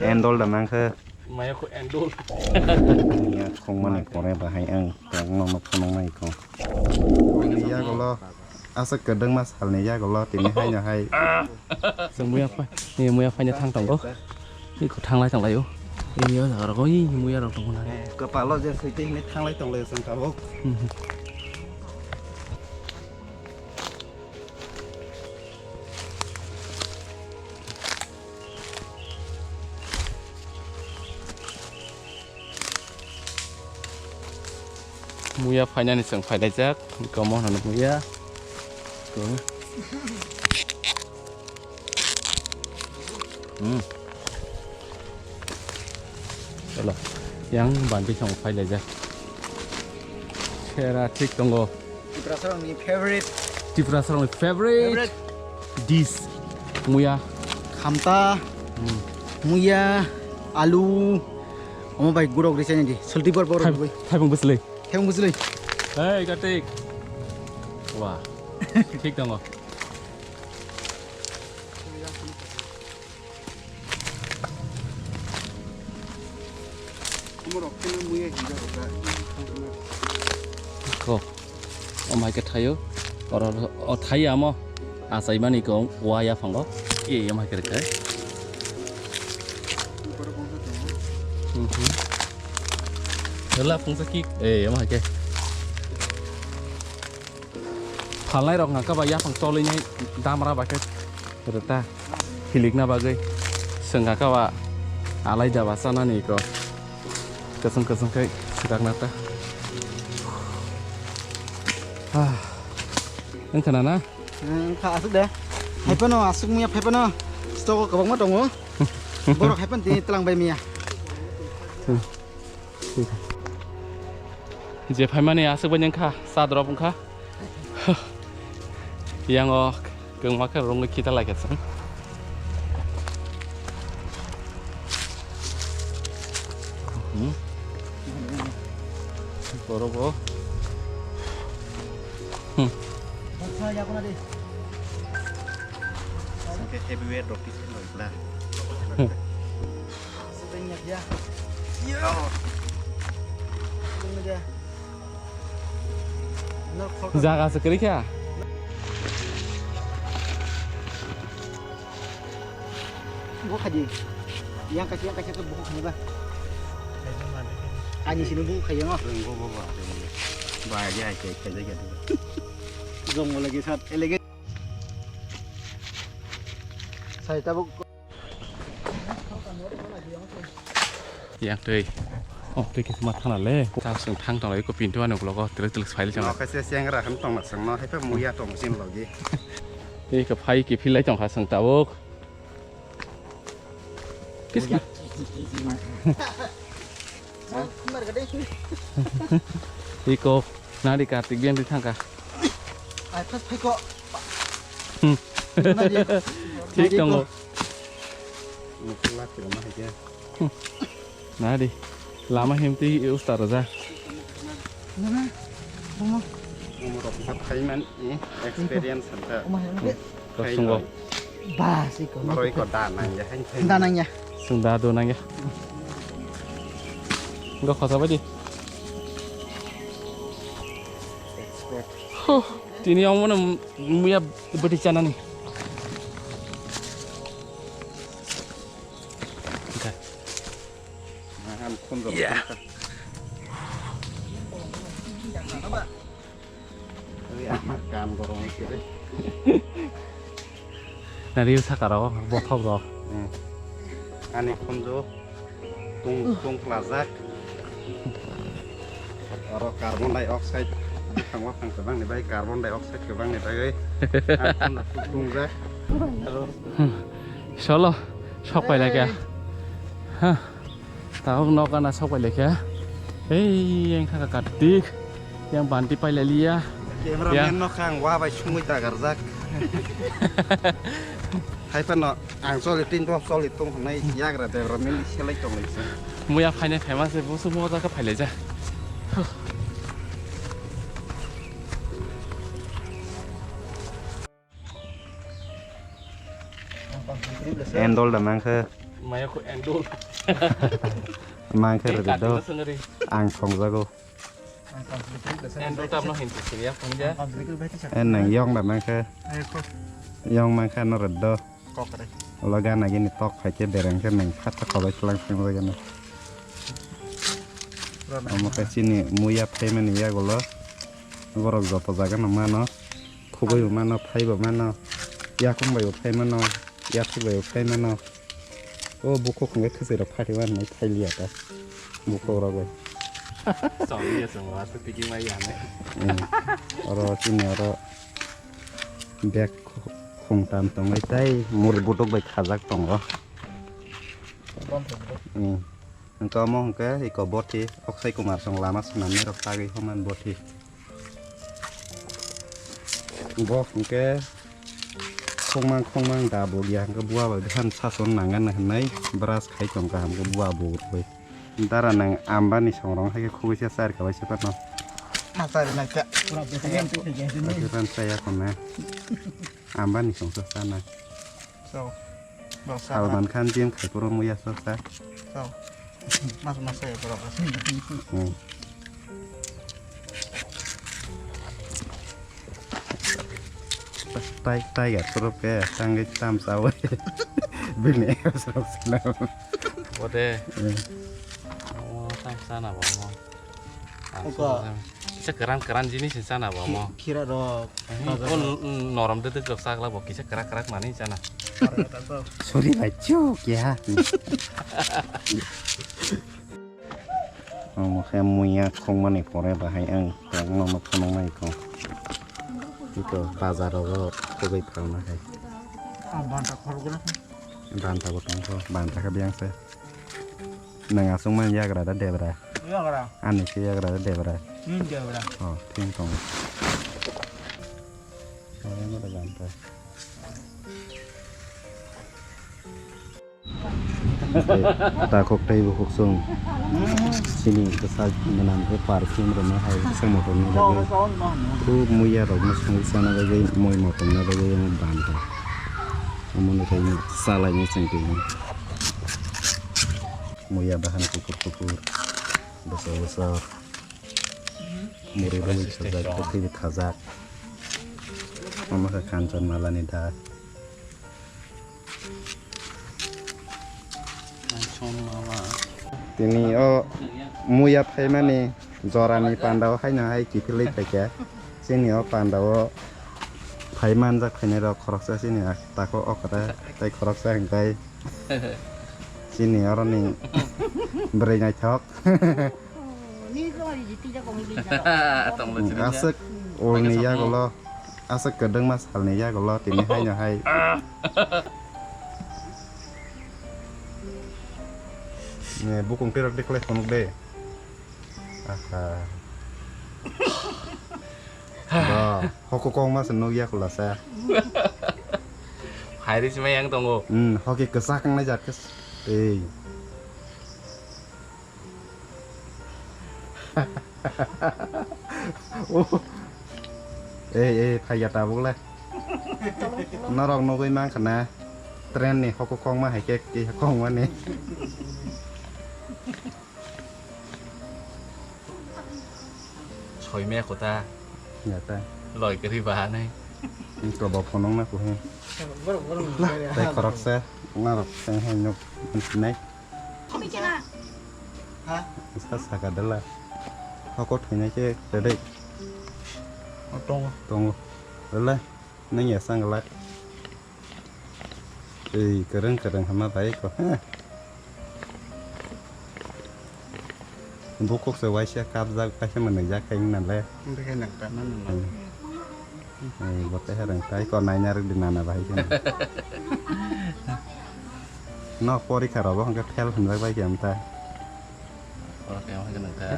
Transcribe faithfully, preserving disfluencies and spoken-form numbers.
Endol da mangkhe. Maya ko endol. Ya khongmani pore bahai ang tongno no phunuknai kho. Yagulo asa kwdwngma salni yagulo tini haino hai. Chwng muya phai, ni muya phaina thang tongo. Ni kho thanglai tonglaio. Ni yo jaga rogo ni muya rok tongo na. Kwpalo je switwi hinwi thanglai tonglaio chwng tabuk. Muya phainani chwng phailaijak, komo hwnwi muya. Hmm. Chalo, yang bandi thang phailaijak. Sera thik tongo. Tiprasarokni favorite. Tiprasarokni favorite. Favorite. Dish. Muya. Khamta. Hmm. Muya. Alu. Omo bai gurok ri chani di. Sulti por por. Thai-, thaibung bwsli. Thaibung bwsli. Hey, Kartik. Wah. Thik tongo. Ko. O mai khe thaio. Oro o thai amo. Achaimani ko wa yaphango. E, o mai khe rwkha. Mhm. Hela phungsa kik. E, o mai khe. Phalnai rok hwnka ba yaphang tolwini damra ba khe rwta hilikna bagwi. Chwng hwnka ba alaida ba chanani ko kwchwng kwchwng khe swkakna ta. Ah. Wngkha na na? Wngkha aswk de. Hai phano aswk muya phai phano stock o kwbangma tongo. Borok hai phano tini twlang bai miya. Je phaimani aswk bai wngkha, cha drop wngkha. Yang o kwngma khe rungwi khita lai kha chwng. Hmm. Borok bo. Hmm. Heavyweight rok kisa loi kla. Jaga se kwrwi kha. Bo khaji. Yang kachi, yang kachi ke bo khani ba. Ani sini bo khaji no. Renggo bo ba. Ba ya ke ke de ke. Jong lagi sat elege. Sai tabuk. Yang twi. Oh, twi khe ma thana le. Ta sung thang tong lai ko pintu ano blogo tele tele sai le chang. Kaisa sengra han tong na sang no, hai phe muya tong sin logi. Tei ka phai ki philai tong kha sang tabuk. Kis ki. Iko nari Kartik biang di thangka. Ai, phas phai ko. Hmm. Nari. Thik tongo. Nari. Lama himti usta raja. Nana, mama. Umur empat kali man, eh, experience santa. Uma yang. Kosong go. Bas iko. Maro iko da nang ya, hang hang. Da nang ya. Sung da do nang ya. Enggak khosa ba di. Expert. Huh, tini yang mana muya beti chana ni. Oke. Mahan khunjak. Iya. Ri ama kan gorong kiri. Na ri saka ro bothok ro. Hmm. Ani khunju tung tung klajak. Oro carbon dioxide bwkhang waphang kwbangni bai carbon dioxide kwbangni bagwi ang khunju tungjak. Solo sok pai lai kha. Ha. Tabuk nok gana sok pai lai kha. Ei, yang kha Kartik. Yang banti pai lai liya. Cameraman no kha ang wa bai sungwi dagarjak. Hai phano ang choli tin rok choli tong hwnwi yagra development ni selai tong lai se. Muya phainai phaima se busu mo jaka phai lai ja. Endol da mangkhe. Maya ko endul. Mangkhe rwdi do. Ang songjago. Endul tamno hinti sini ya, phungja. Eh, nang yong da mangkhe. Yong mangkhe no rwdi do. Ulo gana gini tok phaikhe bereng khe nang phatha khobai khwlang songjago no. Omo khe chini muya phaimani yagulo. Borok joto jaga no mano. Khugui bo mano, phai bo mano. Yakung bai bo phai mano. Yathuk bai bo phai mano. O bukhuk hwnkhe khwchwirok phatwi uanwi phailiya ta. Bukhuk rok bai. Songya song wa su tiki mai ya ne. Hmm. Oro chini oro bag khungtam tongwi tei muri buduk bai khajak tongo. Hmm. Hwnkhe omo hwnkhe iko bothi Akshay Kumar song lama swnamnai rok tagwi homan bothi. Bo hwnkhe khongmang khongmang da bo ya hwnkhe bua bai bwsano sason nangani hwnwi brush khai tong kaham khe bua bo rwui. Dara nang Ambani songrong hai khe khugui se chari kabai se phano. Ma chari nai kha. Pura bwswk yang twi khe. Ake ran chaya khone. Ambani songsa sana. So. Salman Khan gym khai puro muya sasa. Mas mas saya pura. Hmm. Tai tai ya puro ke tangge tam sawe. Bini sasa. Bote. Hmm. Oh, tam sana ba mo. Eko. Kisa keran keran jinis ni sana ba mo. Khira rok. O norom de de rok sakla bo kisa krak krak mani sana. Sorry bhai chu kya. Ang mo khe muya khongmani pore bahai ang tongno no phunuknai kho. Ito bazar rogo khogoi phalna hai. Banta khorokgwla. Banta bo tongkho, banta khe biyang se. Nang aswk man yagra da debra? Yagra. Ani se yagra da debra? Hmm, debra. Oh, thing tong. Kaya ma da banta. Takhuk tei bukhuk song. Chini kwchak mwnam khe perfume rwma hai se motom ni bagwi. Khub muya rok no songwi chana bagwi, moi motom na bagwi omo banta. Omo ni khe salai ni chengtwi. Muya bahan kuphur kuphur, bwsa bwsa. Muri rwi thajak, kwthwi thajak. Omo khe Kanchanmala ni da. Tini o muya phaimani jorani panda o haino hai kiphilwi phaikha. Chini o panda o phai manjak phainai rok khoroksa chini takhuk okra tei khoroksa hwnkhe chini oroni bwrwi naithok. Aswk ulni yagulo, aswk kwdwngma salni yagulo tini haino hai. Bukung terok de khlai phunuk de. Aha. Ba, hoko kong ma se nugya khulasa. Hai ri sima yang tongo. Hmm, hoki kwchak wngnai jat khe. Ei. Oh. Ei, ei, phaiya tabuk le. Norok nugui mankha na. Train ni hoko kong ma hai khe, khe kong mani. Soi me kota. Ya ta. Loi kri ba nai. Ni to bo phonong na ko he. Borok, borok ni kaya. Tai khorok se, narok se he nuk nai. Kami kena. Ha? Sa saka dala. Hoko thainai ke tedai. Oh, tongo. Tongo. Dala. Nang ya sang la. Ei, kwrwng kwrwng hwnma bai ko, ha? Bukhuk se waisa kapjak, kaisa mwnwijak khai wngna le. Wngkhe nang tama nang. Hmm. Ei, bo tei herang tai ko naina rwk di nana bai khe. No porikha rogo hwnkhe fail hwnjak bai khe amta. Oro khe hwnkhe nang ta.